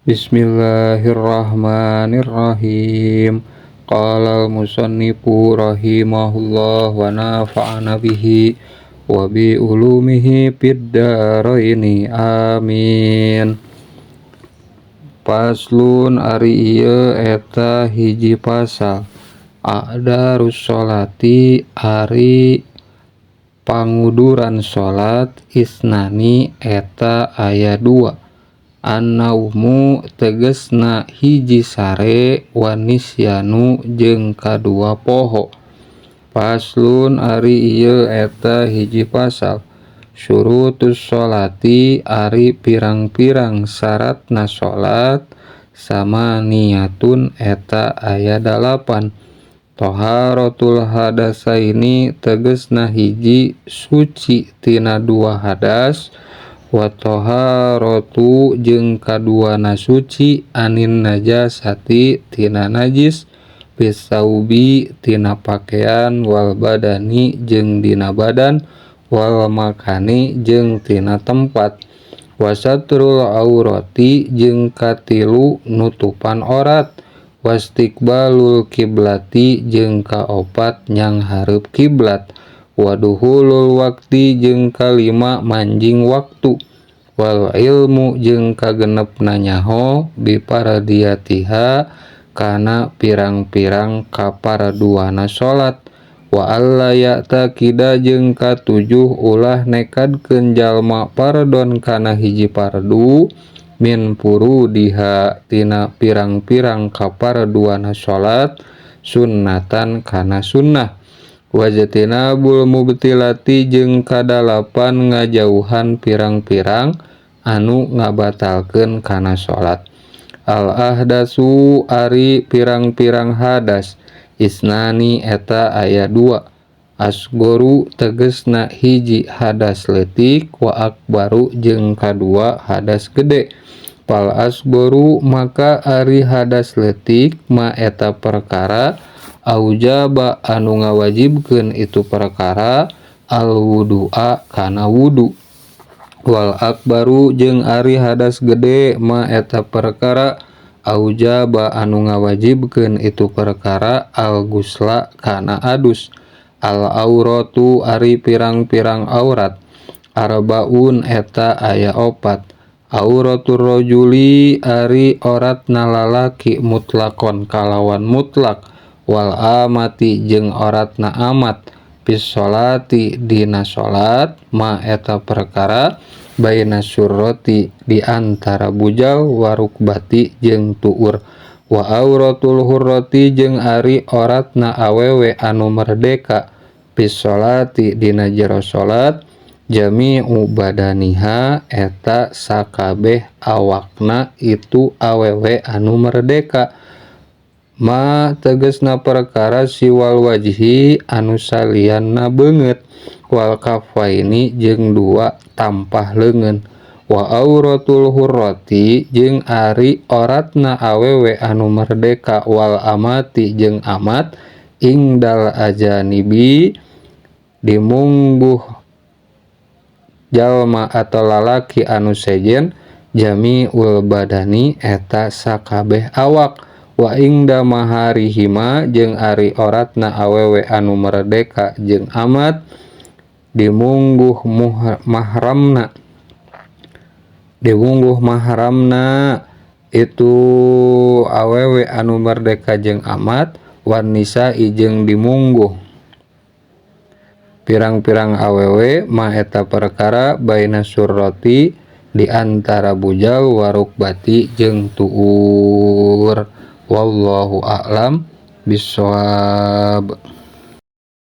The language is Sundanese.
Bismillahirrahmanirrahim. Qala al-musannifu rahimahullah wa nafa'ana bihi wa bi ulumihi fid dharaini amin. Faslun ari ieu eta hiji pasal. A'darus sholati ari panguduran salat isnani eta aya dua. An-naumu tegesna hiji sare wanisyanu jeung kadua poho. Faslun ari ieu eta hiji pasal. Syurutus sholati ari pirang-pirang syaratna salat samaniyatun eta aya 8. Toharatul hadasaini tegesna hiji suci tina dua hadas. Wa toharatu jeung kaduana suci anin najasati tina najis bisaubi tina pakaian wal badani jeung dina badan wal makani jeung tina tempat wasatrul aurati jeung katilu nutupan orat wastiqbalul kiblati jeung kaopat nyanghareup kiblat waduhulul wakti jeung kalima manjing waktu wal ilmu jeung kagenepna nyaho biparadiyatiha kana pirang-pirang kaparaduana salat wa alla ya'taqida jeung katujuh ulah nekadkeun jalma fardon kana hiji fardu min furudiha tina pirang-pirang kaparaduana salat sunnatan kana sunnah wajtinabul mubtilati jeung kadalapan ngajauhan pirang-pirang anu ngabatalkeun kana salat. Al ahdasu ari pirang-pirang hadas isnani eta aya 2. Asgoru tegesna hiji hadas leutik wa akbaru jeung kadua hadas gede. Fal asgoru maka ari hadas leutik ma eta perkara aujaba anu ngawajibkeun itu perkara al wudu'a kana wudu. Wal akbaru jeung ari hadas gede ma eta perkara aujaba anu ngawajibkeun itu perkara al gusla kana adus. Al auratu ari pirang-pirang aurat arbaun eta aya 4. Auratur rajuli ari oratna lalaki mutlakon kalawan mutlak wal amati jeung oratna amat fis sholati dina salat ma eta perkara baina surrati di antara bujal warukbati jeung tuur wa auratul hurrati jeung ari oratna awewe anu merdeka fis sholati dina jero salat jami'u badaniha eta sakabeh awakna itu awewe anu merdeka. Ma tegesna perkara siwal wajhi anu salianna beungeut wal kafaini jeung dua tampah leungeun wa auratul hurrati jeung ari oratna awewe anu merdeka wal amati jeung amat ingdal ajanibi dimungguh jalma atau lalaki anu sejen jami'ul badani eta sakabeh awak wa ingda maharihima jeung ari oratna awewe anu merdeka jeung amat dimungguh mahramna dimungguh mahramna itu awewe anu merdeka jeung amat wan nisa'i jeung dimungguh pirang-pirang awewe ma eta perkara baina surrati di antara bujal warukbati jeung tuur. Wallahu a'lam bissawab.